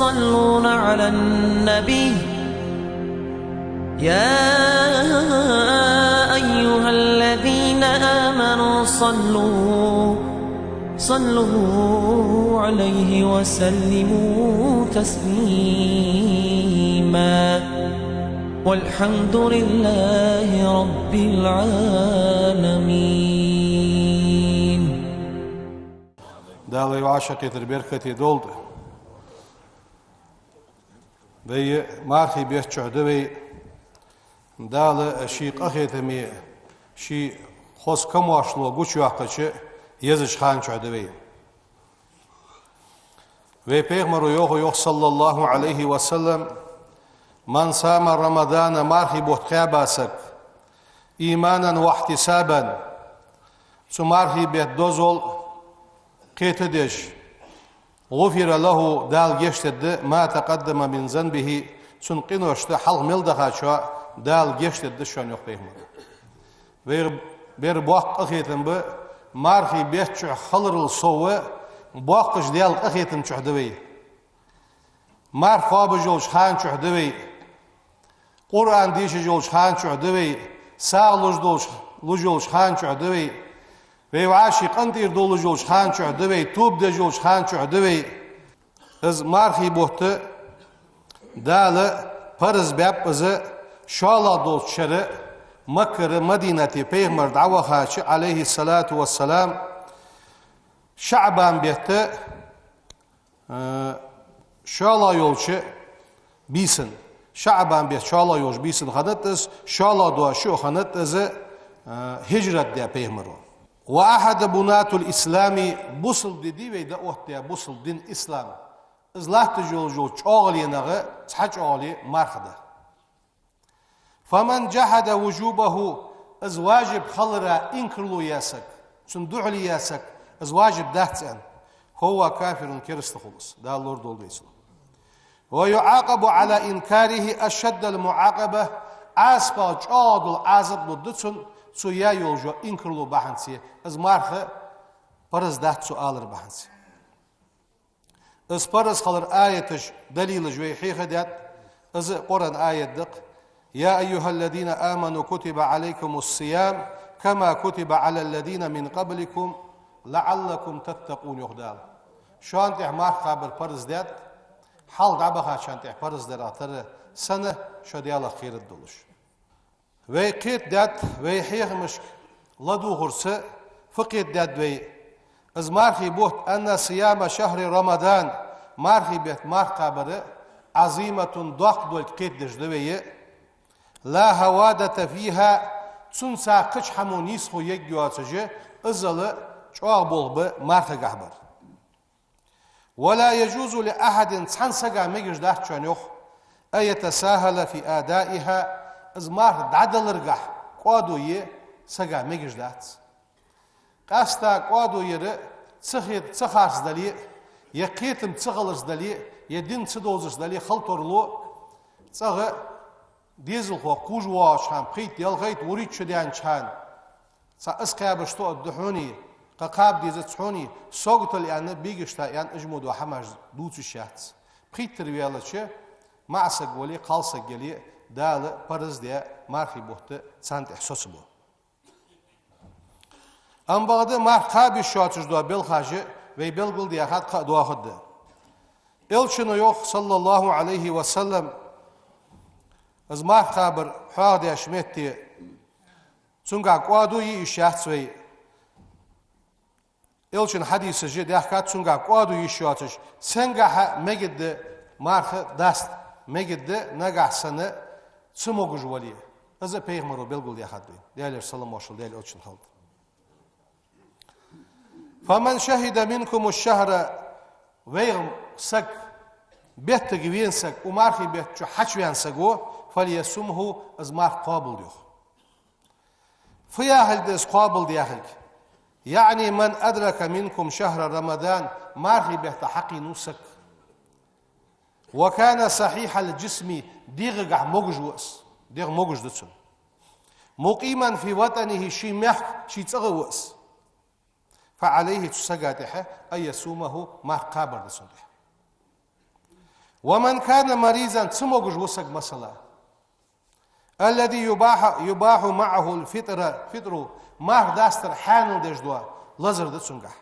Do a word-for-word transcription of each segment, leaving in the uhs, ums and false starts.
يصلون على النبي، يا أيها الذين آمنوا صلوا، صلوا عليه وسلموا تسليما. والحمد لله رب العالمين. Дала вай вӀашагӀкхетар беркате долда. Вай мархий бетта чухь да вай, Дала ший къахетаме, ший хоза камоаршало гучайоаккхача езача хана чухь да вай. Вай пайхамаро йоах, йоах, صلى الله عليه وسلم: «من صام رمضان», мархий бутт кхаьба саг, «إيمانا واحتسابا», цу мархий бетта дозал, кхетадеш, «غفر له», Дала гешт дергда, «ما تقدم من ذنبه», цун къиношта хьалха мел дахачоа Дала гешт дергда шоана, йоах пайхамаро. Вайх бер боккха къахетам ба, мархий бетта чухь хиларал совгӀа, боккхача Даьла къахетама чухь да вай. Марха кхоабаш йолча хана чухь да вай. Къуръан дешаш йолча хана чухь да вай, сагӀа луш долча, луш йолча хана чухь да вай, вай вӀаший къинтӀера довлаш йолча хана чухь да вай, тоба деш йолча хана чухь да вай. Из мархий бутт Дала параз баьб из, шоллагӀа долча шера Маккара Мадинате пайхамар дӀавахача, عليه الصلاة والسلام, ШаӀбан бетта, э, шоллагӀа йолча бийсан, ШаӀбан бетта шоллагӀа йолча бийсан хиннад из, шоллагӀа дола шу хиннад из, э, хӀижрат даь пайхамаро. «وأحد بناة الإسلام», бусалба ди дий вай дӀаоттадаь, бусалба дин, ислам. Из латташ йолаш йола чӀоагӀаленех цхьа чӀоагӀале марха да. «فمن جحد وجوبه», из важиб хилара инкарло еш саг, цунна духьале еш саг, из важиб дац аьнна, «فهو كافر», кераста хул из, Дала лорадолда вай цунах. «ويعاقب على إنكاره أشد المعاقبة», Ӏазапах чӀоагӀа дола Ӏазап лургда цунна, цо яь йолаш йола инкарло бахьанца, из марха параз дац цо алар бахьанца. Из параз хилара аяташ, далилаш вай хьехадаьд, из Къуръан аят да-кх: «يا أيها الذين آمنوا كتب عليكم الصيام كما كتب على الذين من قبلكم لعلكم تتقون», йоах Дала. Шоана тӀа марха кхабар параз даьд, хьалха дӀабахачарна тӀа параз дарах тара санна, шо Даьлах кхераргдолаш. Вай кхетадаьд, вай хьехамашка ладувгӀарца фу кхетадаьд вай? Из мархий бутт, «أن صيام شهر رمضان», мархий бетта марха кхабар, «عظيمة», доккха долга кхетадеш да вай, «لا هوادة فيها», цунца кхыча хӀамо нийсхо ергйоацаш, иззал чӀоагӀа болх ба мархагахьа бар. «ولا يجوز لأحد», цхьан сага мегаш дац шоана, йоах, «أن يتساهل في أدائها», из марха дӀадаларгахьа кӀоадо е сага мегаш дац. Къаьстта кӀоадо яр ца хет-, ца харцдале, е кхетам ца хиларцдале, е дин ца довзарцдале хила тарлу, цӀагӀа дезалхо кхувш воагӀача хана, пхийтта, ялхайтта, вурийтта шу даьннача хана, цхьа из кхаьбаш тоъаргда хьона, кхы кхаба дезац хьона, согатал аьнна, бегашта аьнна, уж мо дола хӀамаш дувца йиш яц. Пхийттара ваьлча, маӀа саг вале, кхалсаг яле, Дала параз даь мархий бутт царна тӀа соцабу. Амма бакъда марха кхаба йиш йоацаш дола белхаш вай белгалдаьхад, кхы а доахаргда. Элчано йоах, صلى الله عليه وسلم, из марха кхабар хьоахадеш метте, цунгахьа кӀоадо е йиш яц вай. Элчан хьадисаш даьхкад цунгахьа кӀоадо йиш йоацаш, сенгахьа мегаргда марха даста, мегаргда нагахьа санна ца могаш вале. Из пайхамаро белгалдаьхад вайна. Даьлера салам-моаршал Даьла Элчанна хилда. «فمن شهد منكم الشهر», вайх саг, беттага вена саг, укх мархий бетта чу хьачувена саг ва, «فليصمه», из марха кхоабалда, йоах. Фу яхилга да из кхоабалда яхилга? «يعني من أدرك منكم شهر رمضان», мархий бетта хьакхийнав саг. «وكان صحيح الجسم», дегӀагахьа могаш ва из, дегӀ могаш да цун. «مقيما في وطنه», ший мехка, ший цӀагӀа ва из. «فعليه», цу сага тӀа, «أن يصومه», марха кхабар да цунна тӀа. ومن كان مريضا, цамогаш ва саг, масала, الذي يباح, يباح معه الفطر, фитӀру, марха дастар хьаьнал деш дола лазар да цунгахь.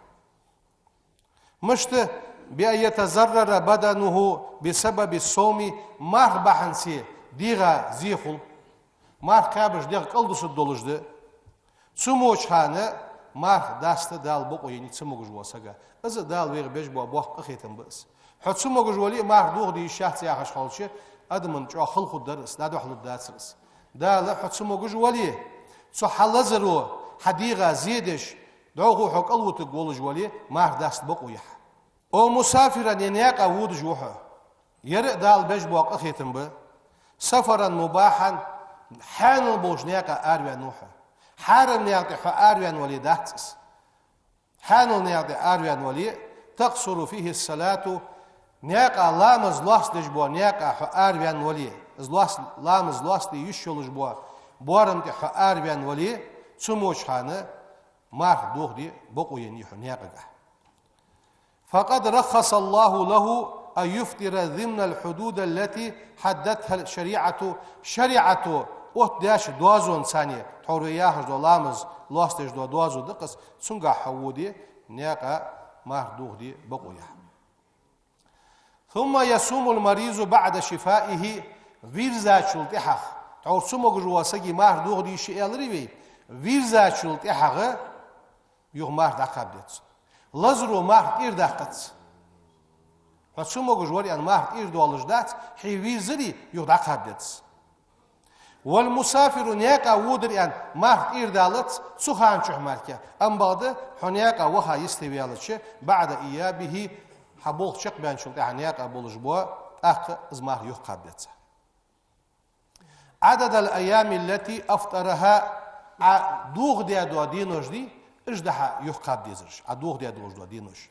Мишта? بأن يتضرر بدنه بسبب الصوم, марха бахьанца дегӀа зе хул. Марха кхаьбача дегӀ кӀалдусаргдолаш да. Цу моча хана марха даста Дала бокъо еннай цамогаш волча сага. Из а Дала вайга беш бола боккха къахетам ба из. Хьо цамогаш вале а, марха дохаде йиш яц яхаш хилча, адамна чӀоагӀа хала хургдар из, дӀадухьалургдацар из. Дала хьо цамогаш вале а, цу хьа лазаро хьа дегӀа зе деш, дӀахо хьо кӀалвутаргволаш вале а, марха даста бокъо я хьа. أو مسافرا, е наькъа водаш ва хьо. Ер а Дала беш бола къахетам ба. سفرا مباحا, хьаьнал болча наькъа араваьнна ва хьо. Хьарам наькъа тӀа хьо араваьнна вале дац из. Хьаьнал наькъа тӀа араваьнна вале, تقصر فيه الصلاة, наькъа ламаз лоацдеш бола наькъа хьо араваьнна вале, из лоац-, ламаз лоацде йиш йолаш бола боарам тӀа хьо араваьнна вале, цу моча хана марха дохаде бокъо еннай хьона наькъагахь. فقد رخص الله له أن يفطر ضمن الحدود التي حددتها الشريعة, шариӀато оттадаьча доазонца, тхьовра вай яхаш дола ламаз лоацдеш дола доазув да-кх из, цунгахь хьо воде, наькъа марха дохаде бокъо я хьа. ثم يصوم المريض بعد شفائه, вийрзачул тӀехьагӀа, тхьовра цамогаш волча сага марха дохаде йиш я аьлар вай, вийрзачул тӀехьагӀа юха марха дӀакхаба деза. Лазаро марха тӀера даккхац. Хьо цамогаш вар аьнна марха тӀера доалаш дац, хьо вийрзаре юха дӀакхаба деза. والمسافر, наькъа водар аьнна марха тӀера далац цу хана чухь мара. Амма бакъда хьо наькъа ваха йисте ваьлча, بعد إيابه, хьа болх чакхбаьнначул тӀехьагӀа наькъа болаш бола, тӀаккха из марха юха кхаба деза. عدد الأيام التي أفطرها, Ӏа дохадаь дола денош дий, уж да хьа юха кхаба дезараш, Ӏа дохадаь долаш дола денош.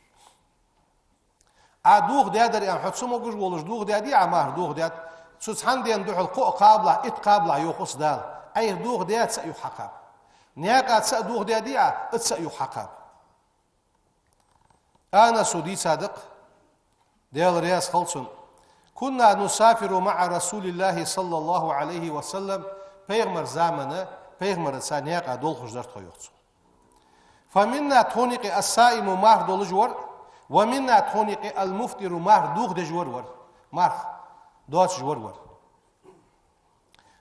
Ӏа дохадаьдар аьнна, хьо цамогаш волаш дохадаьдий Ӏа марха, дохадаьд, цу цхьан ден духьал кхоъ кхабалахь, итт кхабалахь йоах цо Дала. Ӏайха дохадаь цаӀ юха хьакхаба. Наькъа цаӀ дохадаьдий Ӏа, из цаӀ юха хьакхаба. Анаса дийцад-кх, Даьла раьза хилва цунна: كنا نسافر مع رسول الله صلى الله عليه وسلم, пайхамара замана пайхамарца наькъа долхаш дар тхо, йоах цо. فمنا, тхона юкъе, الصائم, марха долаш вар, ومنا, тхона юкъе, المفطر, марха дохадеш вар вар, марха доацаш вар вар.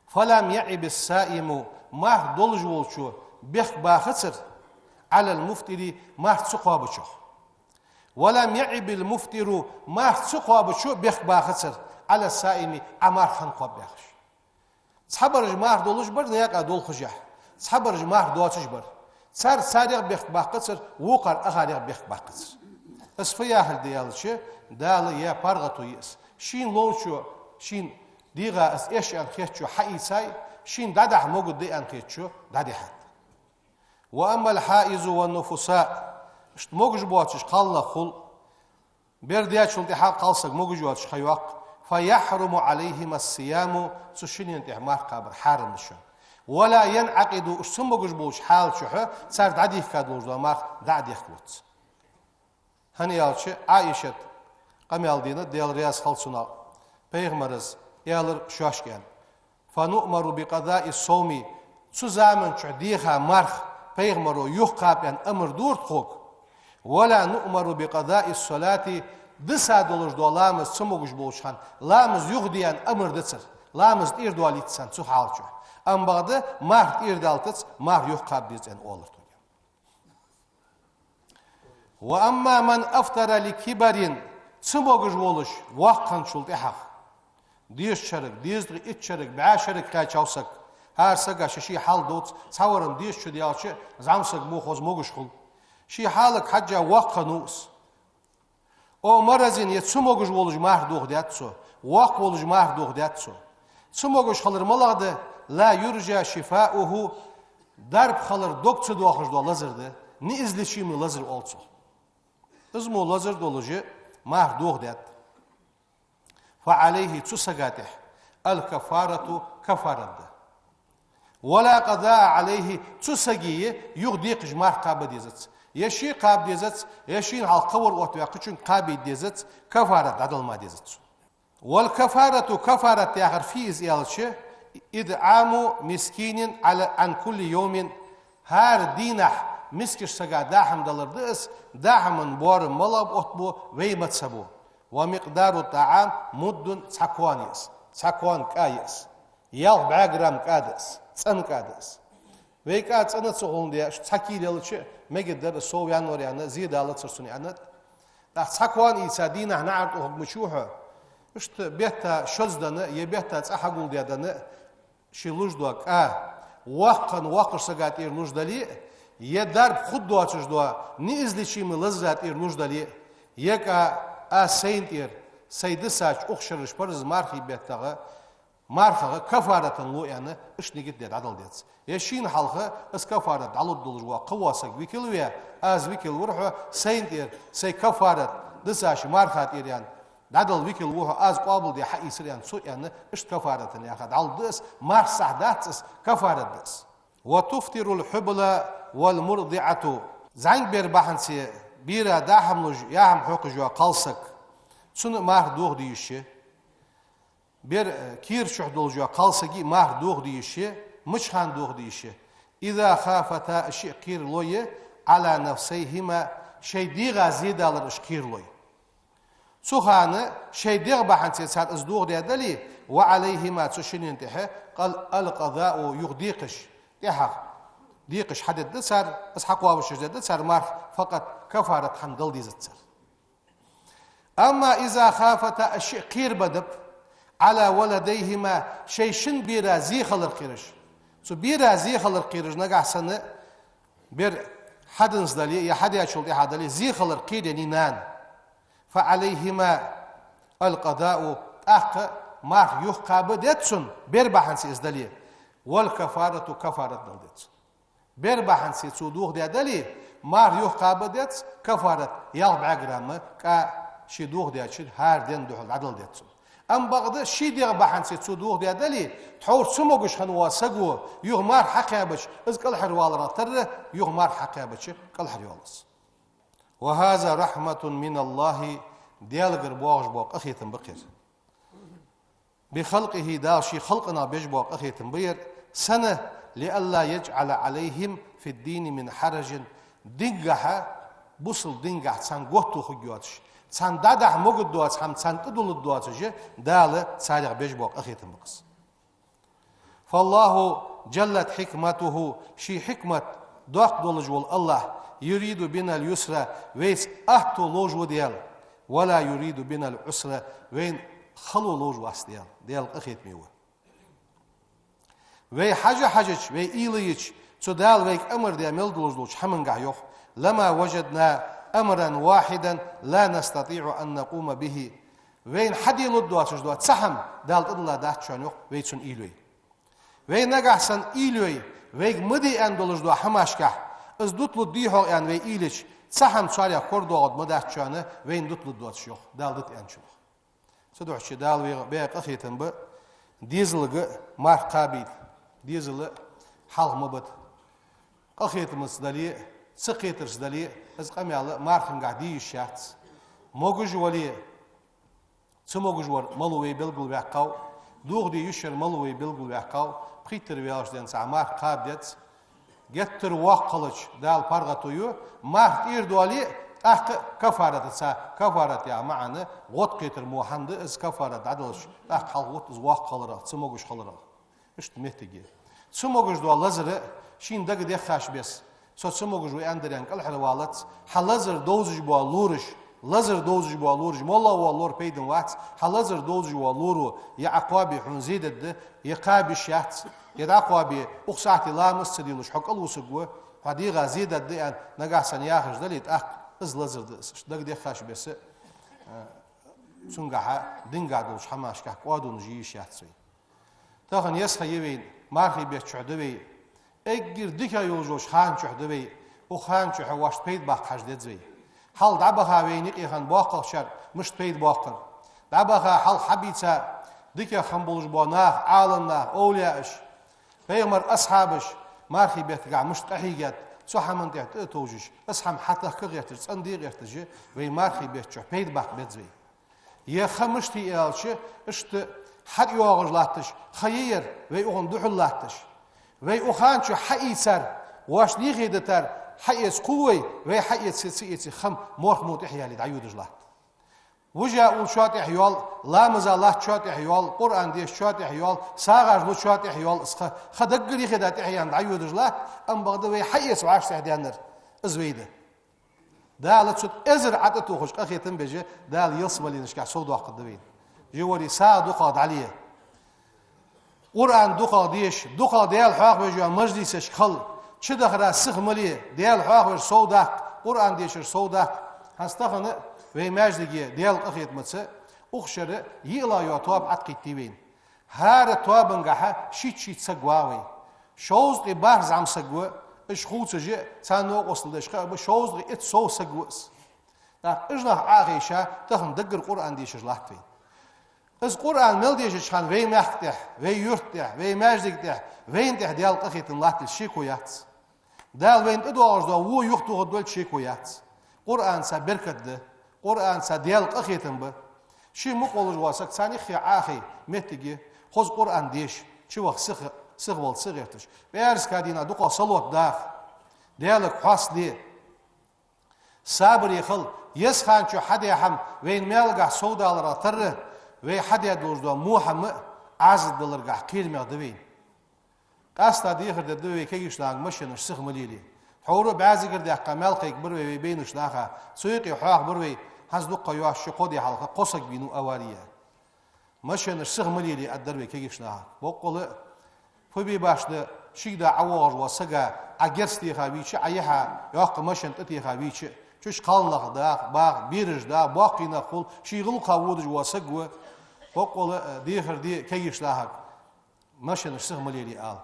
فلم يعب الصائم, марха долаш волчо бехк бахацар, على المفطر, марха ца кхоабачох. ولم يعب المفطر, марха ца кхоабачо бехк бахацар, على الصائم, Ӏа марха хӀана кхоаб яхаш. Цхьабараш марха долаш бар наькъа долхашехь, цхьабараш марха доацаш бар. Цар царех бехк баккхацар, вокхар ахарех бехк баккхацар. Из фу яхилга да аьлча, Дала яь паргӀато я из. Шийна ловчо, шийна дегӀа из эш аьнна хетачо хьаийцай, шийна дӀадахьа могаш да аьнна хетачо дӀадихьад. وأما الحائض والنفساء, иштта могаш боацаш кхалнах хул, бер даьчул тӀехьагӀа кхалсаг могаш йоацаш ха йоаккх, فيحرم عليهما الصيام, цу шиннена тӀехь марха кхабар хьарам да шоана. ولا ينعقد, уж цамогаш болча хьала чухь цар дӀадийхка долаш дола марха дӀа а дехкалуц. ХӀана аьлча Ӏаишата къамаьл дена, Даьла раьза хилва цунна, пайхамара аьлар шоашка аьнна: فنؤمر بقضاء الصوم, цу заман чухь деха марха пайхамаро юхакхаба аьнна амар дора тхога. ولا نؤمر بقضاء الصلاة, диса долаш дола ламаз цамогаш болча хана ламаз юхаде аьнна амар дацар, ламаз тӀера доалийта царна цу хьала чухь. Амма бакъда марха тӀера далийтац, марха юхакхаба деза аьнна оалар тхога. وأما من أفطر لكبر, цамогаш волаш воккха хинначул тӀехьагӀа, дезача шерага, дезткъеи итт шерага, бӀаь шерага кхаьчав саг, хӀара сага ший-ший хьал дувц, цхьавар дезача чу даьлча, зӀамсаг мо хоза могаш хул. Ший хьалага хьежжа воккха хиннав из. أو مرض, е цамогаш волаш марха дохадаьд цо, воккха волаш марха дохадаьд цо. Цамогаш хилар малагӀа да? لا يرجى شفاؤه, дарба хилар дог ца доахаш дола лазар да, неизлечимый лазар оал цох. Из мо лазар долаш марха дохадаьд. فعليه, цу сага тӀехь, الكفارة, кафарат да. ولا قضاء عليه, цу сага юха декхаш марха кхаба дезац. Е ше кхаба дезац, е шийна хьалха кхывар оттаваь кхычунга кхабийта дезац, кафарат дӀадала ма дезац цо. والكفارة, кафарат яхар фу я из аьлча, إطعام مسكين على, عن كل يوم, хӀара дийнахьа мискача сага даа хӀама далар да из, даа хӀаман боарам малагӀа ба, оттабу, вай мацхӀабо. ومقدار الطعام مد, цхьа кона я из, цхьа кона кӀа я из. Ялх бӀаь грамм кӀа да из, цӀена кӀа да из. Вай кӀа цӀена ца хулаш да, цхьа кийла ялча, мегаргдар из, сов ваьннавар аьнна, зе далацар цунна аьннад. ТӀаккха цхьа кона ийца дийнахьа наӀар тӀа хургвац хьо. Иштта бетта шозза денна, е бетта цкъа хьагулдаь денна, ший луш дола кӀа, воккха, воккхача сага тӀера луш дале а, е дарба хургдоацаш дола, неизлечимый лазара тӀера луш дале а, е кӀа аз сайна тӀера, сай дисача укх шераш параз мархий беттагӀа, мархагӀа кафаратана лу аьнна, иштта нигат даь дӀадала деза. Е шийна хьалха из кафарат дӀалургдолаш вола кхывола саг викал ве, аз викал вар хьо сайна тӀера, сай кафарат дисача марха тӀера аьнна, дӀадала викал ва хьо, аз къоабалде хьаийцар аьнна, цо аьнна, иштта кафаратана яха дӀалургда из, марха сахь дац из, кафарат да из. وتفطر الحبلى والمرضعة. ЗӀамига бер бахьанце бера даа хӀама луш, яа хӀама хьокхаш йола кхалсаг, цунна а марха доха де йиш я. Бер, э, кера чу долаш йола кхалсага а марха доха де йиш я, мича хана доха де йиш я? إذا خافتا, уж шиъ кхералой, على نفسيهما, шоай дегӀа зе далар уж кхералой. Цу хана шоай дегӀ бахьанце цар из доха даь дале, وعليهما, цу шинна тӀехьа, قل-, القضاء, юха декхаш, тӀехьагӀа декхаш хьадергда цар, из хьакхоабаш дергда цар марха, факъат кафарат хӀама дала дезац цар. أما إذا خافتا, уж шиъ кхерабеннаб, على ولديهما, шоай шин бера зе хилар кхераш. Цу бера зе хилар кхераш, нагахьа санна бер хьаденна дале, е хьадаьчул тӀехьагӀа дале, зе хилар кхераеннай нана. فعليهما القضاء, тӀаккха марха юхакхаба деза цунна, бер бахьанце из дале, والكفارة, кафарат дала деза цунна. Бер бахьанце цо доха даь дале, марха юхакхаба деза, кафарат ялх бӀаь грамм кӀа ше доха даьчун хӀара ден духьал дӀадала деза цунна. Амма бакъда ший дегӀ бахьанце цо доха даь дале, тхьовра цамогаш хинна вола саго юха марха хьакхаьбача, из кӀалхарваларах тарра, юха марха хьакхаьбача кӀалхарйоал из. وهذا رحمة من الله, Даьлагара боагӀаш бола къахетам ба-кх ер. بخلقه, Дала ший халкъах беш бола къахетам ба ер, сенна, لئلا يجعل عليهم في الدين من حرج, дингахьа, бусалба дингахьа царна готто хургйоацаш, царна дӀадахьа могаргдоаца хӀама царна тӀадулларгдоацаш, Дала царех беш бола къахетам ба-кх из. فالله جلت حكمته, ший хьикмат доккха долаш вола АллахӀ, يريد بنا اليسر, вайца атто ловш ва Даьла, ولا يريد بنا العسر, вайна хало ловш вац Даьла, Даьла къахетаме ва. Вай хьажа хьажача, вай уйла йича, цу Дала вайга амар даь мел долаш долча хӀамангахьа, йоах, لما وجدنا أمرا واحدا لا نستطيع أن نقوم به. Вайна хьаделургдоацаш дола цхьа хӀама Дала тӀадилла дац шоана, йоах, вай цунна уйла йой. Вай нагахьа санна уйла йой, вайга ма де аьнна долаш дола хӀамашкахьа, из дуталургдий-хьогӀ аьнна вай уйла йича, цхьа хӀама царех корадоагӀаргда ма дац шоана, вайна дуталургдоацаш, йоах, Дала дита аьнначунах. Цудухьа Дала вайга баь къахетам ба, дезалга марха кхабийта, дезал хьалха ма бита. Къахетамца дале а, ца кхетарца дале а, из къамаьл мархангахьа де йиш яц. Могаш вале а, ца могаш вар малув вай белгалваьккхав, доха де йиш яр малув вай белгалваьккхав, пхийттара ваьлча денз цхьа марха кхаба деза, геттара воккха хилча Дала паргӀато ю, марха тӀера доале а, тӀаккха кафаратаца, кафарат яха маӀан гӀод кхетар мо хӀама да, из кафарат дӀадалаш, тӀаккха хьалхагӀовттаргда из воккха хиларах, ца могаш хиларах. Иштта моттиг я. Ца могаш дола лазар шийна дага деххача беса, со ца могаш ва аьннадар аьнна кӀалхарвалац, хьа лазар довзаш бола лораш, лазар довзаш бола лораш, моллагӀа вола лор пайдана вац, хьа лазар довзаш вола лоро е Ӏа кхоабе хьона зе дергда, е кхаба йиш яц, е дӀакхоабе, укх сахьате ламаз ца делаш хьо кӀалвусаргва, хьа дегӀа зе дергда аьнна, нагахьа санна яхаш дале, тӀаккха из лазар да из. Иштта дага деххача беса, а, цунгахьа, дингахьа долча хӀамашкахьа кӀоадонаш е йиш яц вай. Тахан есса ха я вайна, мархий бетта чухь да вай. Эггара дикагӀа йолаш йолча хана чухь да вай. Укх хана чухь вайна пайда баккха хьажа деза вай. Хьалха дӀабаха вайна юкъе хинна боккхагӀчар мишта пайда боаккхар. ДӀабаха хьалха хьабийца дикагӀа хинна болаш бола нах, Ӏаламнах, овлияаш, пайхамара асхьабаш мархий беттагахьа мишта къахьийгад, цу хӀаман тӀа тӀа а товжаш, из хӀама хьатахка гӀерташ, цӀенде гӀерташ, вай мархий бетта чухь пайда баккха беза вай. Е ха мишта я аьлча, иштта хьатӀайоагӀаш латташ ха я ер, вай укхунна духьал латташ. Вай укх хана чу хьаийцар, воаш лехе дитар хьаэца хул вай, вай хьаэца, ца эца ха морх мо тӀехъяьле дӀайодаш латт. Вижа уллачоа тӀехъяьле, ламаза латтачоа тӀехъяьле, Къуръан дешачоа тӀехъяьле, сагӀаш лучоа тӀехъяьле, из ха, ха даггара ехе да тӀехъяьнна дӀайодаш латт, амма бакъда вай хьаэца вӀаштӀехьадаьннар из вай да. Дала цу эзар Ӏа тӀатохаш къахетам беш, Дала ялсмаленашка совдоаккхаргда вайна. Живари сагӀа дукхагӀа дӀале. Къуръан дукхагӀа деша, дукхагӀа Даьла хьоахавеш йола мажлисашка хила, чудахара сиха ма ле, Даьла хьоахавеш совдаккха, Къуръан дешаш совдаккха. ХӀанз тахан вай маьждиге Даьла къахетамца укх шера йиълагӀа йола тоаба Ӏаткхийттий вайна. ХӀара тоабангахьа шийтта-шийтта саг ва вай. Шовзткъеи барх зӀамсаг ва, уж хувцаш а, царна новкъостал деш хьа а ба, шовзткъеи итт сов саг ва из. ТӀаккха уж нах Ӏохайша, тахан даггара Къуръан дешаш латт вай. Из Къуръан мел дешача хана вай мехка тӀа, вай юрта тӀа, вай маьждига тӀа, вайна тӀа Даьла къахетам латталга шеко яц. Дала вайна тӀадоагӀаш дола во юхатохаргдолга шеко яц. Къуръанца беркат да, Къуръанца Даьла къахетам ба. Ший мукъа волаш вола саг царна юххе Ӏохайя моттиг я, хоза Къуръан деша, чуваха сиха, сихвала ца гӀерташ. ПӀаьраска дийнахьа дукхагӀа салот даха, Даьлага хьоаста де. Сабаре хила, еза хана чу хьадаь хӀама вайна маьлагахьа совдаларах тара, вай хьадаь долаш дола во хӀама Ӏазап даларгахьа кхерамегӀа да вайна. Къаьстта дехар дергда вай кагийча нахага машенаш сиха ма лелае. Тхьовра а бӀаьзагара даьккха маьл кхайкабир вай, вай байнача наха, цу юкъе хьоахабир вай, хӀанз дукха ха йоацаш кхо ди хьалха кхо саг вийнав аваре. Машенаш сиха ма лелае, аргдар вай кагийча нахага. Боккъала а, фу бе башха да, шийга да ӀовоагӀаш вола сага Ӏа герз теха вийча, Ӏа яхьа йоккха машен тӀатеха вийча, чу кхалнах даха, баха, бераш даха, боккхий нах хул, ший гӀулакха водаш вола саг ва. Боккъала а, дехар де кагийча нахага. Машенаш сиха ма лелае ала.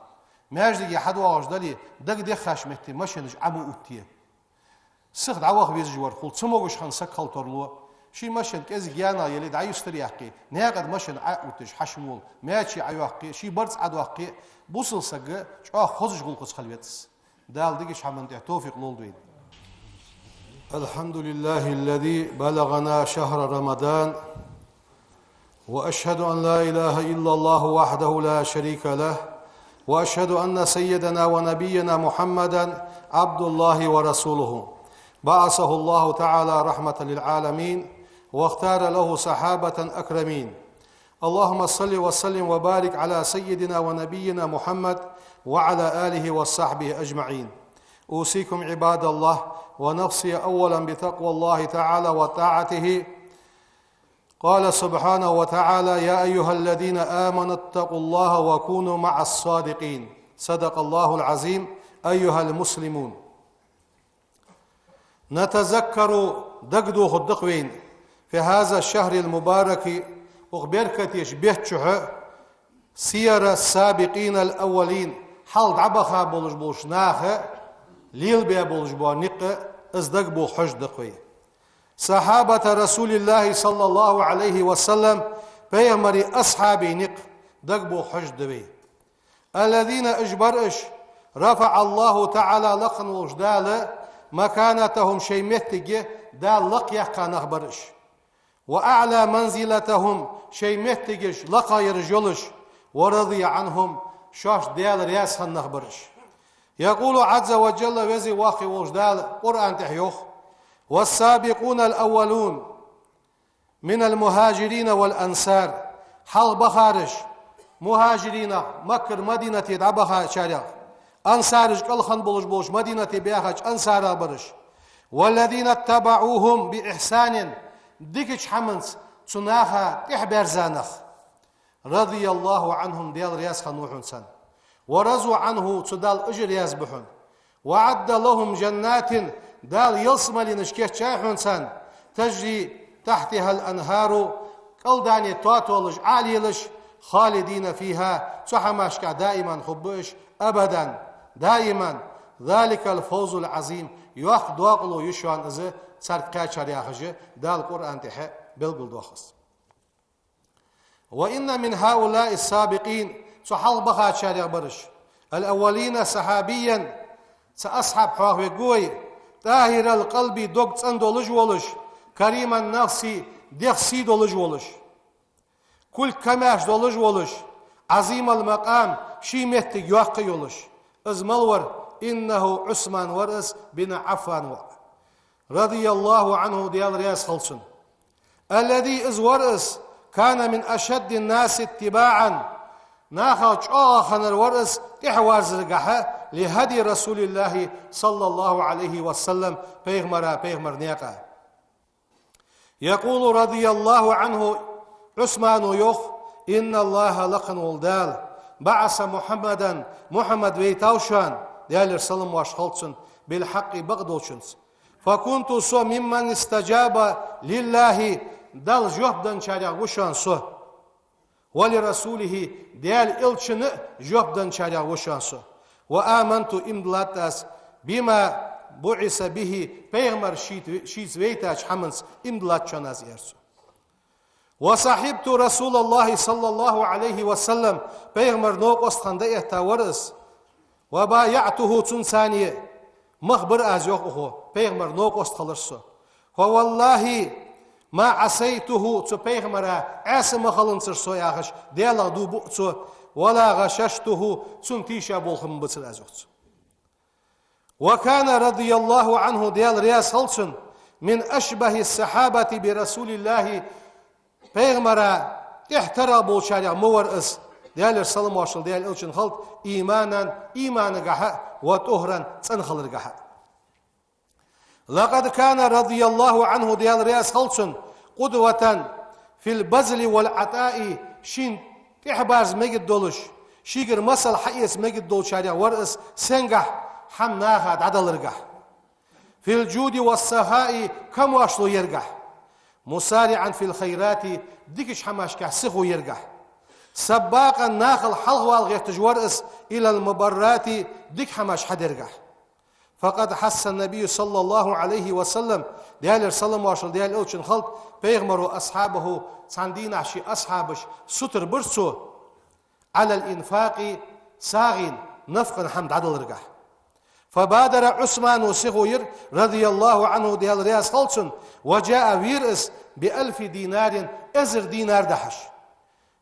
Маьждиге хьадоагӀаш дале, дагадеххача метте машенаш Ӏо ма оттае. Сиха дӀаваха везаш вар хул, ца могаш хинна саг хила тарлу. Ший машен кӀезига янагӀа яле, дӀаюстар яьккхе, наькъа тӀа машен Ӏооттадеш хьаша вола, маьчи Ӏойоаккхе, ший барзкъа Ӏодоаккхе, бусалба саг чӀоагӀа хозача гӀулакхаца хила веза. Дала дикача хӀаман тӀа товфикъ лолда вайна. الحمد لله الذي بلغنا شهر رمضان، وأشهد أن لا إله إلا الله وحده لا شريك له، وأشهد أن سيدنا ونبينا محمدا عبد الله ورسوله، بعثه الله تعالى رحمة للعالمين، واختار له صحابة أكرمين. اللهم صل وسلم وبارك على سيدنا ونبينا محمد وعلى آله وصحبه أجمعين. أوصيكم عباد الله ونفسي أولا بتقوى الله تعالى وطاعته. قال سبحانه وتعالى: يا أيها الذين آمنوا اتقوا الله وكونوا مع الصادقين. صدق الله العظيم. أيها المسلمون، نتذكر, дагадохаргда-кх вайна, في هذا الشهر المبارك, укх беркате бетта чухь, سير السابقين الأولين, хьалха дӀабаха болаш болча наха лелабаь болаш бола никъ, из дагабоха хьожаргда-кх вай. صحابة رسول الله صلى الله عليه وسلم, пайхамара асхьабий никъ дагабоха хьожаргда вай. الذين, уж бар уж, رفع الله تعالى, лакха волча Дала, مكانتهم, шоай моттиг Дала лакхъяьккха нах бар уж. وأعلى منزلتهم, шоай моттигаш лакхъяь ераш йолаш, ورضي عنهم, шоашта Дала раьза хинна нах бар уж. يقول عز وجل, Веза Воккха волча Дала Къуръан тӀа йоах: والسابقون الأولون من المهاجرين والأنصار, хьалха бахараш, мухӀажиринех, Маккара Мадинате дӀабахачарех, ансараш, кӀалха болаш болча Мадинате баьхача ансарех бараш, والذين اتبعوهم بإحسان, дикача хӀаманца цу наха тӀехьабаьрза нах. رضي الله عنهم, Даьла раьза хиннав хьона царна. ورضوا عنه, цу Далла уж а раьза ба хьона. وأعد لهم جنات, Дала ялсмаленаш кийчъяьй хьона царна, تجري تحتها الأنهار, кӀалдане тоатолаш Ӏо а лелаш, خالدين فيها, цу хӀамашка даиман хургба уж, أبدا, даиман, ذلك الفوز العظيم, йоккха доакъало я шоана из, царга кхаьчар, яхаш, Дала Къуръан тӀа белгалдоах из. وإن من هؤلاء السابقين, цу хьалха бахачарех бараш, الأولين صحابيا, цхьа асхьаб хьоахавергва вай, طاهر القلب, дог цӀена долаш волаш, كريم النفس, дегӀ сий долаш волаш, кулг камаьрша долаш волаш, عظيم المقام, ший моттиг йоккха йолаш. Из мала вар? إنه, Ӏусман вар из, بن عفان ва, رضي الله عنه, Даьла раьза хилва цунна. الذي, из вар из, كان من أشد الناس اتباعا, нахах чӀоагӀа хиннар вар из тӀехьаварзаргахьа, لهدي رسول الله صلى الله عليه وسلم, пайхамара, пайхамара наькъа. يقول رضي الله عنه, Ӏусмано йоах: إن الله, лакха вола Даьла, بعث محمدا, Мухьаммад вайтав шоана, Даьлера салам-моаршал хилда цунна, بالحق, бакъдолчунца. فكنت, со, ممن استجاب لله, Далла жоп денначарех ва шоана со. ولرسوله, Даьла элчанна а жоп денначарех ва шоана со. وآمنت, иман диллад аз, بما بعث به, пайхамар шийта, шийца вайтача хӀаманца иман диллад шоана аз, аьлар цо. وصحبت رسول الله صلى الله عليه وسلم, пайхамара новкъост хинна дӀаэтта вар из. وبايعته, цунца цхьана мах бир аз, йоах укхо, пайхамара новкъост хилар со. فوالله ما عصيته, цу пайхамара Ӏеса ма хиланзар со, яхаш, Даьлах дув буъ цо, ولا غششته, цунна тийша болх ма бацар аз, йоах цо. وكان رضي الله عنه, Даьла раьза хилва цунна, من أشبه الصحابة برسول الله, пайхамара тӀехьа тара болчарех ма вар из, Даьлера салам-моаршал Даьла элчанна хилда, إيمانا, иманагахьа, وطهرا, цӀена хиларгахьа. لقد كان رضي الله عنه, Даьла раьза хилва цунна, قدوة في البذل والعطاء, шийна тӀехьабарза мегаргда долаш, шийгара масал хьаэца мегаргда долчарех вар из, сенгахь, хӀама наха дӀадаларгахь. في الجود والسخاء, камоаршал яргахь. مسارعا في الخيرات, дикача хӀамашкахь сихо яргахь. سباقا, нахал хьалхавала гӀерташ вар из, إلى المبرات, дика хӀамаш хьадаргахь. فقد حث النبي صلى الله عليه وسلم, Даьлера салам-моаршал Даьла элчанна хилда, пайхамаро أصحابه, цхьан дийнахьа ший асхьабаш сутара бир цо, على الإنفاق, сагӀийна, нафакъан хӀама дӀадаларгахь. فبادر عثمان, сихо яр, رضي الله عنه, Даьла раьза хилва цунна, وجاء, вера из, بألف دينار, эзар динар дахьаш.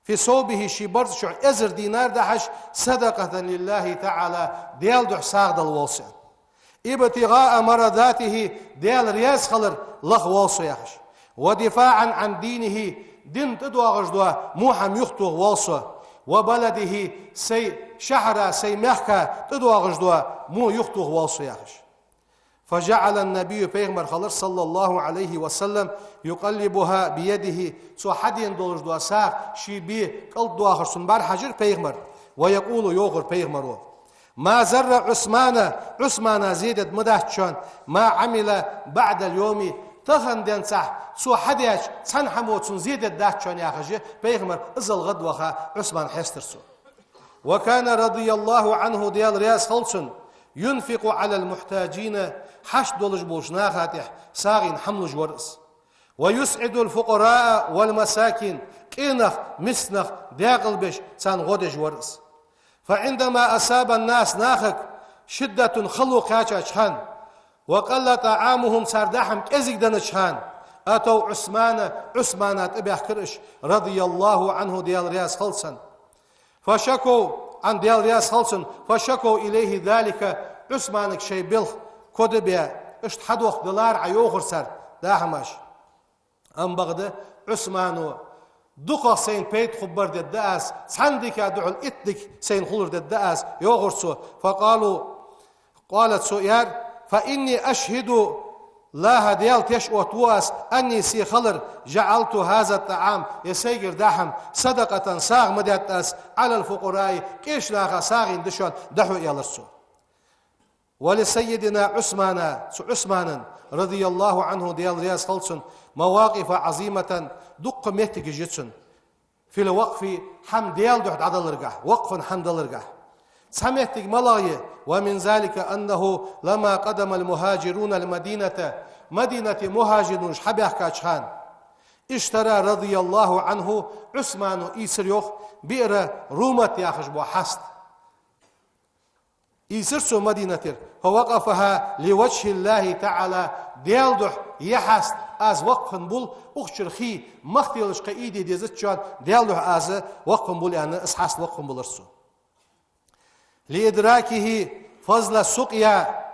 في ثوبه, ший барзкъа чу эзар динар дахьаш, صدقة لله تعالى, Даьла духьа сагӀа дала волаш. ابتغاء مرضاته, Даьла раьза хилар лаха волаш, яхаш. ودفاعا عن دينه, дина тӀадоагӀаш дола во хӀама юхатоха волаш. وبلده, сай шахьара, сай мехка тӀадоагӀаш дола во юхатоха волаш, яхаш. فجعل النبي, пайхамар хилар, صلى الله عليه وسلم, يقلبها بيده, цо хьадена долаш дола сагӀа ший бе кӀалтӀадоахаш цунна бӀарахьажар пайхамар. ويقول, йоахар пайхамаро: ما ضر عثمان, Ӏусмана зе дергдац шоана, ما عمل بعد اليوم, тахан денз цо хьадаьча цхьан хӀамо цунна зе дергдац шоана, яхаш, пайхамар иззал гӀадваха Ӏусман хьестар цо. وكان رضي الله عنه, Даьла раьза хилва цунна, ينفق على المحتاجين, хьашт долаш болча наха тӀехьа сагӀийна хӀама луш вар из. ويسعد الفقراء والمساكين, къинах, мискинах декъалбеш, царна гӀо деш вар из. فعندما أصاب الناس, нахага, شدة, хало кхаьчача хана, وقل طعامهم, цар даа хӀама кӀезига даьча хана, أتوا عثمان, Ӏусмана тӀабаьхкар уж, رضي الله عنه, Даьла раьза хилва цунна. فشكوا, Ӏа, Даьла раьза хилва цунна, فشكوا إليه ذلك, Ӏусманага шоай белха коа бе, иштта хьадоаккхадалара Ӏа, йоахар цар, даа хӀамаш. Амма бакъда Ӏусмано: дукхагӀа сайна пайда хургбар дергда аз, цхьан дика духьал итт дика сайна хулар дергда аз, йоахар цо. فقالوا, قال, цо аьлар: فإني أشهد الله, Даьла теш оттаву аз, أني, се хилар, جعلت هذا الطعام, ер сайгара даа хӀама, صدقة, сагӀа ма даьд аз, على الفقراء, къеча наха сагӀийна да шоана, дӀахьо, аьлар цо. ولسيدنا عثمان, цу Ӏусманан, رضي الله عنه, Даьла раьза хилва цунна, مواقف عظيمة, дуккха моттигаш я цун. في الوقف, хӀама Даьла духьа дӀадаларгахь, вакъфан хӀама даларгахь. Цхьа моттиг малагӀа я? ومن ذلك أنه لما قدم المهاجرون المدينة, Мадинате мухӀажирунаш хьабаьхкача хана, اشترى رضي الله عنه, Ӏусмано ийцар, йоах, بئر رومة яхаш бола хьаст. Ийцар цо Мадинатера, فوقفها لوجه الله تعالى, Даьла духьа ер хьаст аз вакъф хинна бул, укх чура хий мах телаш кхы ийде дезача, Даьла духьа аз вакъф хинна бул аьнна, из хьаста вакъф хинна балар цо. لإدراكه فضل سقيا،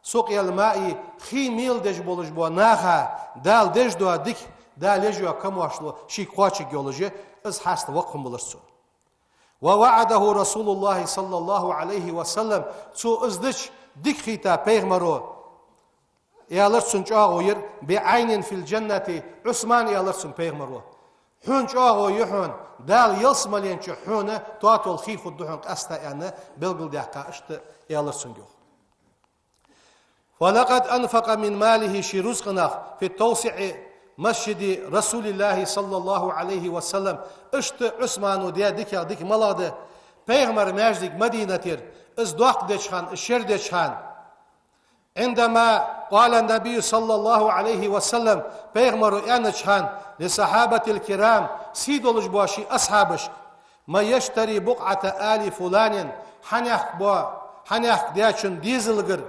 سقيا الماء, хий мел деш болаш бола наха Дала деш дола дика, Дала еш йола камаьршал шийга кхоачаргйолаш, из хьаста вакъф хинна балар цо. ووعده رسول الله صلى الله عليه وسلم, цо из дича дика хийтта пайхамаро, аьлар цунна чӀоагӀо яр, بعين في الجنة, Ӏусмана, аьлар цунна пайхамаро. Хьона чӀоагӀо я хьона, Дала ялсмален чу хьона тоатол хий хургда хьона къаьстта аьнна, белгалдаьккха, иштта аьлар цунга йоах. فلقد أنفق من ماله, ший рузкъанах, في توسعة مسجد رسول الله صلى الله عليه وسلم, иштта Ӏусмано даь диках дика малагӀа да, пайхамара маьждиг Мадинатера, из доккха деча хана, из шера деча хана. عندما قال النبي صلى الله عليه وسلم, пайхамаро аьннача хана, للصحابة الكرام, сий долаш бола ший асхьабашка: من يشتري بقعة آل فلان, хьанехк бо, хьанехк даьчун дезалгара,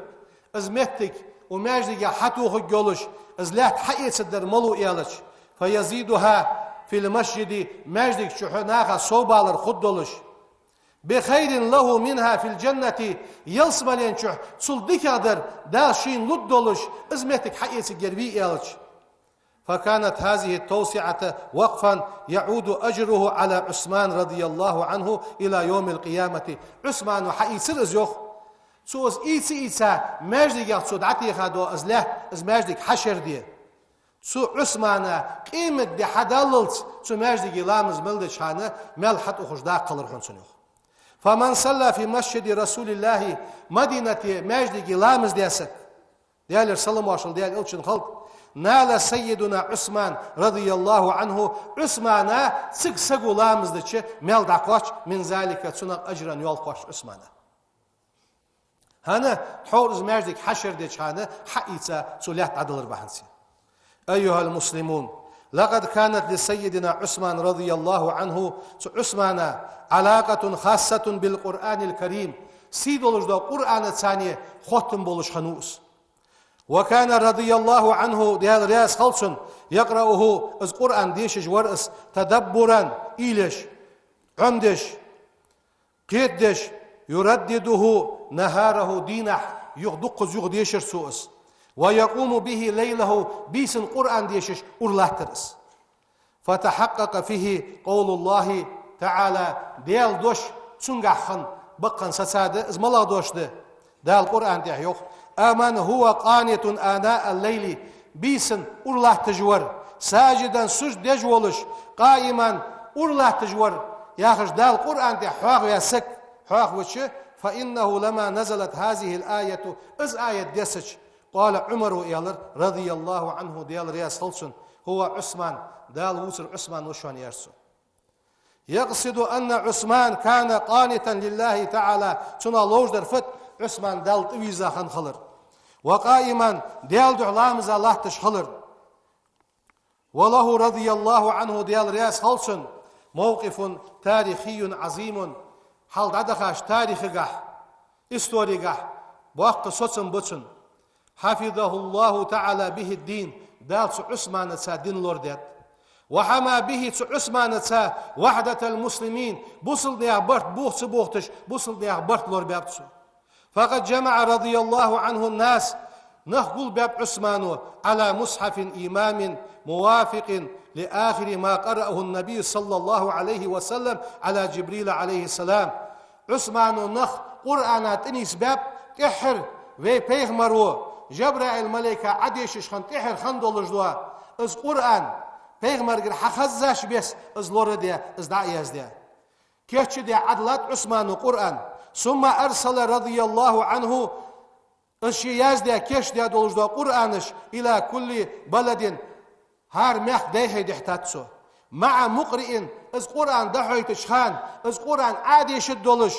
из моттиг укх маьждиге хьатохаргйолаш, из лаьтта хьаэцаргдар малув аьлча, فيزيدها في المسجد, маьждига чу хьо наха совбалар хургдолаш, بخير له منها في الجنة, ялсмален чу цул дикагӀдар Дала шийна лургдолаш, из моттиг хьаэцаргьяр вий аьлча. فكانت هذه التوسعة وقفا يعود أجره على عثمان رضي الله عنه إلى يوم القيامة. Ӏусмано хьаийцар из, йоах. Цо из ийца-ийца, маьждигах цо дӀатеха дола из лаьтта, из маьждиг хьашерде, цу Ӏусмана къематди хьадаллалца цу маьждиге ламаз мел деча хана маьл хьатӀаухаш даккха хилар хьона цунна, йоах. فمن صلى في مسجد رسول الله, Мадинате маьждиге ламаз даь саг, Даьлера салам-моаршал Даьла Элчана хилда, نال سيدنا عثمان رضي الله عنه, Ӏусмана цига саго ламаз дича маьл дӀакхоач, من ذلك, цунах, ажран, йоал кхоач Ӏусмана. ХӀана? Тхьовра из маьждиг хьашердеча хана хьаийца цо лаьтта дӀадалар бахьанца. أيها المسلمون، لقد كانت لسيدنا عثمان رضي الله عنه, цу Ӏусмана, علاقة خاصة بالقرآن الكريم, сий долаш дола Къуръанаца цхьана хоттам болаш хиннав из. وكان رضي الله عنه, Даьла раьза хилва цунна, يقرأه, из Къуръан дешаш вар из, تدبرا, уйла еш, Ӏомадеш, кхетадеш, يردده نهاره, дийнахьа юха дуккхаза юха дешар цо из. ويقوم به ليله, бийсан Къуръан дешаш ура латтар из. فتحقق فيه قول الله تعالى, Даьла дош цунгахь хинна бакъ сацад, из малагӀа дош да? Дала Къуръан тӀа йоах: أمن هو قانت آناء الليل, бийсан ура латташ вар, ساجدا, сужда деш волаш, قائما, ура латташ вар, яхаш, Дала Къуръан тӀа хьоахаваь саг хьоахавича, فإنه لما نزلت هذه الآية, из аят дессача, قال عمر, аьлар, رضي الله عنه, Даьла раьза хилва цунна, هو عثمان, Дала вувцар Ӏусман ва шоана, аьлар цо. يقصد أن عثمان كان قانتا لله تعالى, цунах ловш дар фуд? Ӏусман Далла тӀавийрза хинна хилар. وقائما, Даьла духьа ламаза латташ хилар. وله رضي الله عنه, Даьла раьза хилва цунна, موقف تاريخي عظيم, хьалха дӀадахача тарихагахь, историгахь боккха соцам ба цун. حفظه الله تعالى به الدين, Дала цу Ӏусманаца дин лорадаьд. وحمى به, цу Ӏусманаца, وحدة المسلمين, бусалба наьха барт бохац, ца бохийташ, бусалба наьха барт лорабаьб цо. فقد جمع رضي الله عنه الناس, нах гулбаьб Ӏусмано, على مصحف إمام موافق لآخر ما قرأه النبي صلى الله عليه وسلم على جبريل عليه السلام. Ӏусмано нах Къуръана тӀанийсбаьб, тӀеххьара вай пайхамаро Жабраил малайка Ӏодешаш хинна тӀеххьара хинна долаш дола из Къуръан, пайхамаргара хьахеззача беса из лорадаь, из дӀаяздаь. Кийчдаь Ӏодилад Ӏусмано Къуръан. ثم أرسل رضي الله عنه, из ше яздаь, кийчдаь долаш дола Къуръанаш, إلى كل بلد, хӀара мехка дӀайхьа дихьийтад цо. مع مقرئ, из Къуръан дӀахьойтача хана, из Къуръан Ӏодешаш долаш,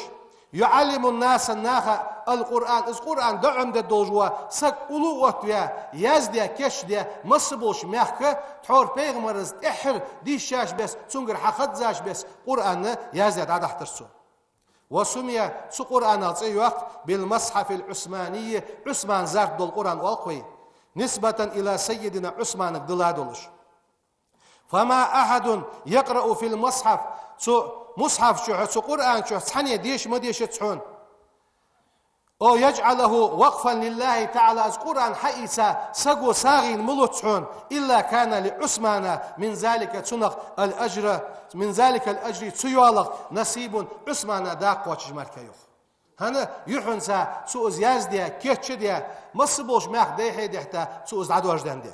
يعلم الناس, наха, القرآن, из Къуръан дӀаӀомаде долаш вола саг уллув оттаваь, яздаь, кийчдаь, масса болча мехка, тхьовра пайхамара тӀеххьара дийшача беса, цунгара хьахеззача беса Къуръан яздаь дӀадахьийтар цо. وسمي, цу Къуръанах цӀи йоаккх, بالمصحف العثماني, Ӏусмана зарт дола Къуръан оал-кх вай. نسبة إلى سيدنا عثمان дилла долаш. فما أحد يقرأ في المصحف, цу мусхьаф чу, цу Къуръан чу цхьанне деша ма дешац хьона. أو يجعله وقفا لله تعالى, из Къуръан хьаийца саго сагӀийна ма луц хьона, إلا كان لعثمان من ذلك, цунах الأجر, من ذلك الأجر, цу йоалах نصيب, Ӏусмана дакъа кхоачаш мара я йоах. ХӀана, юххьанца цо из яздаь, кийчдаь, масса болча мехка дӀа-хьа дихьа, цо из дӀадожадаь да.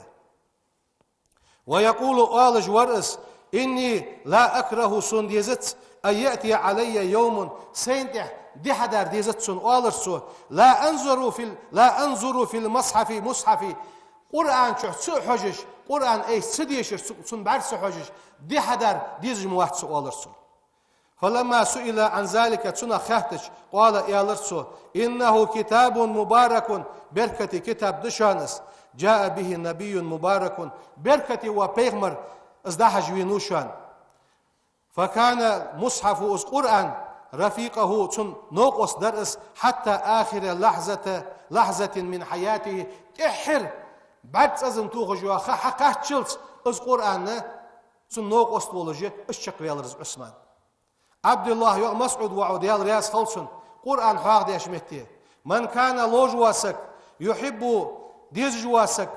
ويقول, оалаш вар из: إني لا أكره, сона дезац, أن يأتي علي يوم, сайна тӀа ди хьадар дезац сона, оалар цо, لا أنظر في ال-, لا أنظر في المصحف, мусхьаф, Къуръан чу ца хьожаш, Къуръан айса ца дешаш, цу-, цунна бӀарга ца хьожаш, ди хьадар дезаш ма вац со, оалар цо. فلما سئل عن ذلك, цунах хаьттача, قال, аьлар цо: إنه كتاب مبارك, беркате китаб да шоана из, جاء به نبي مبارك, беркате вола пайхамар из дӀахьажа венав шоана. فكان المصحف, из Къуръан, رفيقه, цун новкъост дар из, حتى آخر لحظة, لحظة من حياته, тӀеххьара бӀарг цӀацкъам тохаш йола ха хьакхаччалца из Къуръан цун новкъост волаш, из чакхваьлар из Ӏусман. Ӏабдуллахь, йоах, МасӀуд воӀо, Даьла раьза хилва цунна, Къуръан хьоахадеш метте: من كان, ловш вола саг, يحب, дезаш вола саг,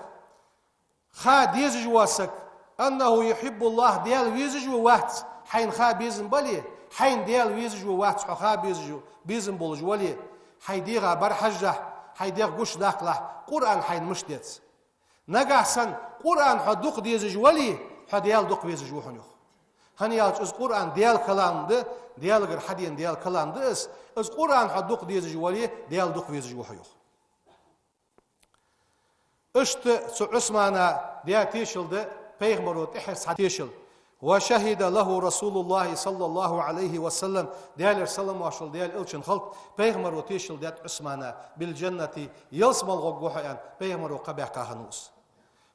ха дезаш вола саг, أنه يحب الله, Даьла везаш ва, вац, хьайна ха безам бале, хьайна Даьла везаш ва, вац, хьо ха безаш ва, безам болаш вале, хьай дегӀа бӀарахьажахь, хьай дегӀ гучадаккхалахь, Къуръан хьайна мишта деза. Нагахь санна Къуръан хьо дукха дезаш вале, хьо Даьла дукха везаш ва хьона, йоах. ХӀана аьлча из Къуръан Даьла калам да, Даьлагара хьадена Даьла калам да из, из Къуръан хьо дукха дезаш вале, Даьла дукха везаш ва хьо, йоах. Иштта цу Ӏусмана даь тешал да пайхамаро тӀеххьара цхьа тешал. وشهد له رسول الله صلى الله عليه وسلم, Даьлера салам-моаршал Даьла элчанна хилда, пайхамаро тешал даьд Ӏусмана, بالجنة, ялсмала гӀоргва хьо аьнна, пайхамаро кхаъ баьккха хиннав из.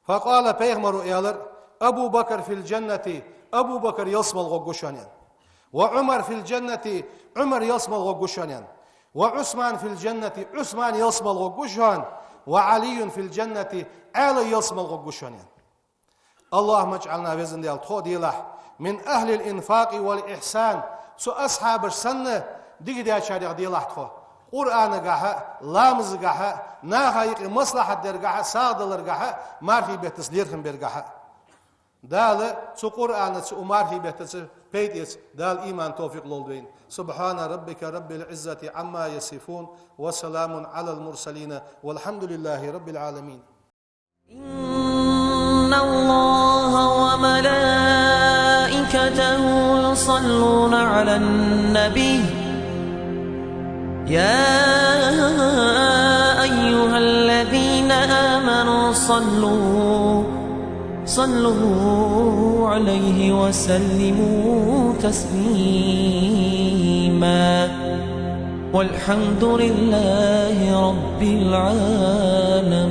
فقال, пайхамаро аьлар: أبو بكر في الجنة, Абу Бакр ялсмала гӀоргва шоана аьнна. وعمر في الجنة, Ӏумар ялсмала гӀоргва шоана аьнна. وعثمان في الجنة, Ӏусман ялсмала гӀоргва шоана. وعلي في الجنة, Ӏаьла ялсмала гӀоргва шоана аьнна. اللهم اجعلنا, Веза Даьла, тхо делахь, من أهل الإنفاق والإحسان, цу асхьабаш санна дика даьчарех делахь тхо. Къуръанагахьа, ламазагахьа, наха юкъе маслахьат даргахьа, сагӀа даларгахьа, мархий беттаца лерхӀам бергахьа. Дала цу Къуръанаца, цу мархий беттаца пайда эца Дала иман, товфикъ лолда вайна. سبحان ربك رب العزة عما يصفون وسلام على المرسلين والحمد لله رب العالمين. إن الله وملائكته يصلون على النبي، يا أيها الذين آمنوا صلوا، صلوا عليه وسلموا تسليما. والحمد لله رب العالمين.